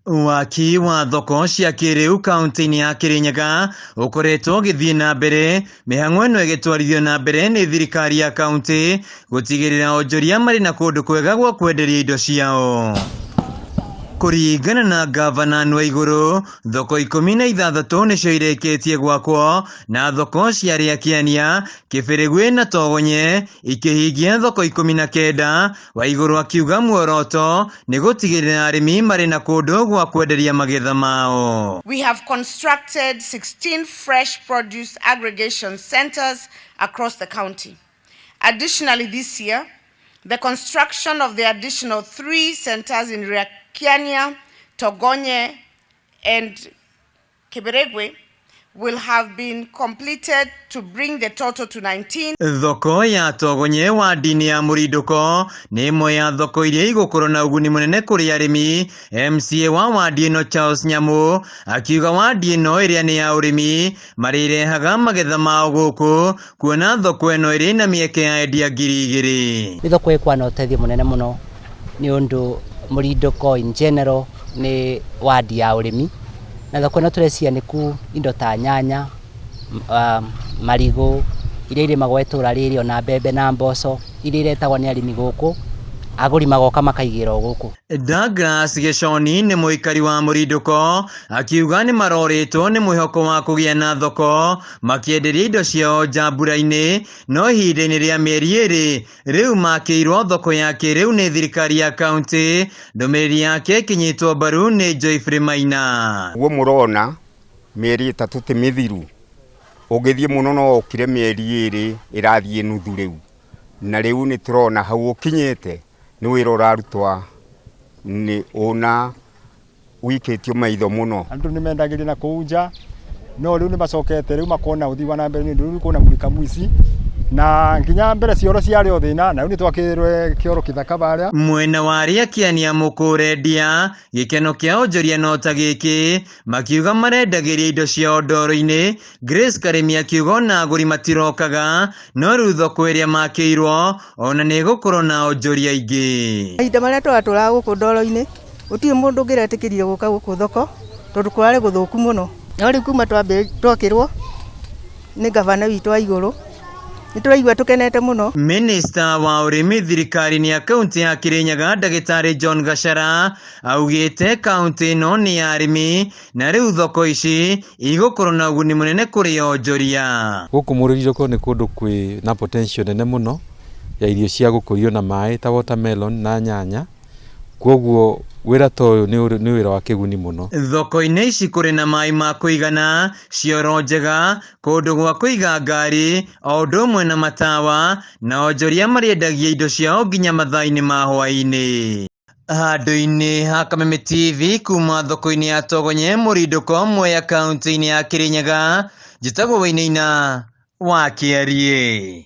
Waki wa thoko cia kĩrĩu kaunti-inĩ ya Kĩrĩnyaga ũkoretwo ũgĩthiĩ na mbere, mĩhang'o ĩno ĩgĩtwarithio na mbere nĩ thirikari ya kaunti gũtigĩrĩra onjoria marĩ na kũndũ kwega gwa kwenderia indo ciao. Kũringana na ngavana Nwaigũrũ, thoko 16 nĩcio irĩkĩtie gwakwo na thoko cia Rĩakĩania, Kĩbĩrĩgwĩ na Togonye ikĩhingia thoko 19 Waigũrũ akiuga muoroto nĩ gũtigĩrĩra arĩmi marĩ na kũndũ gwa kwenderia magetha mao. We have constructed 16 fresh produce aggregation centers across the county. Additionally, this year, the construction of the additional 3 centers in Riakiania, Togonye, and Kibiregwe will have been completed to bring the total to 19. Thoko ya Togonye wadi-inĩ ya Mũrindũko nĩ ĩmwe ya thoko iria igũkorwo na ũguni mũnene kũrĩ arĩmi. MCA wa wadi ĩno Charles Nyamu akiuga wadi ĩno ĩrĩa nĩ ya ũrĩmi marĩrehaga magetha mao gũkũ kuona thoko ĩno ĩrĩ na mĩeke ya endia 2000. Nĩ thoko ĩkwana ũteithio mũnene mũno nĩ ũndũ Mũrindũko in general nĩ wadi ya ũrĩmi na thoko ĩno tũreciria nĩ ku indo ta nyanya, marigũ iria irĩmagwo itũra rĩrĩ ona mbembe na mboco iria iretagwo nĩ arĩmi gũkũ, agũri magoka makaigĩra o gũkũ. Douglas Gĩconi nĩ mũikari wa Mũrindũko akiuga nĩ marorĩtwo nĩ mwĩhoko wa kũgĩa na thoko makĩenderia indo ciao nja mbura-inĩ, no ihinda-inĩ rĩa mĩeri 2 rĩu makĩirwo thoko ya kĩrĩu nĩ thirikari ya kaunti. Ndũmĩrĩri yake ĩkĩnyitwo mbaru nĩ Joyfrey Maina. Ũguo mũrona mĩeri 3 ti mĩthiru, ũngĩthiĩ mũno no ũkire mĩeri 2 ĩrathiĩ nuthu rĩu, na rĩu nĩ tũrona hau ũkinyĩte nĩ wĩra ũrarutwa nĩ ũna wikĩtio maitho mũno. Andũ nĩ mendagĩria na kũu nja, no rĩu nĩ macokete rĩu makona ũthii wa na mbere nĩ ũndũ rĩu kwĩna mũrikamu ici na nginya mbere cioro ciarĩ o thĩna, na rĩu nĩ twakĩrwe kĩoro kĩthaka barĩa. Mwena wa Rĩakĩania Mũkũrendia gĩkeno kĩa onjoria no ta gĩkĩ, makiuga marendagĩria indo ciao ndoro-inĩ. Grace Karĩmi akiuga ona agũri matirokaga, no rĩu thoko ĩrĩa makĩirwo ona nĩ ĩgũkorwo na onjoria aingĩ. Mahinda marĩa tũratũraga gũkũ ndoro-inĩ gũtirĩ mũndũ ũngĩretĩkĩrire gũka gũkũ thoko tondũ kũrarĩ gũthũku mũno, no rĩu kuma twakĩrwo nĩ gavana witũ wa igũrũ nĩ tũraigua tũkenete mũno. Minista wa ũrĩmi thirikari-inĩ ya kaunti ya Kĩrĩnyaga ndagĩtarĩ John Gachara augĩte kaunti ĩno nĩ ya arĩmi na rĩu thoko ici igũkorwo na ũguni mũnene kũrĩ onjoria. Gũkũ Mũrindũko nĩ kũndũ kwĩ na potential nene mũno ya irio cia gũkũrio na maĩ ta watermelon na nyanya, koguo wĩra ta ũyũ nĩ wĩra wa kĩguni mũno. Thoko-inĩ ici kũrĩ na maĩ ma kũigana, cioro njega, kũndũ gwa kũiga ngari, o ũndũ ũmwe na matawa, na onjoria marĩendagia indo ciao nginya mathaa-inĩ ma hwaĩ-inĩ. Handũ-inĩ ha Kameme TV kuma thoko-inĩ ya Togonye Mũrindũko Mwea kaunti-inĩ ya Kĩrĩnyaga, njĩtagwo Wainaina wa Kĩariĩ.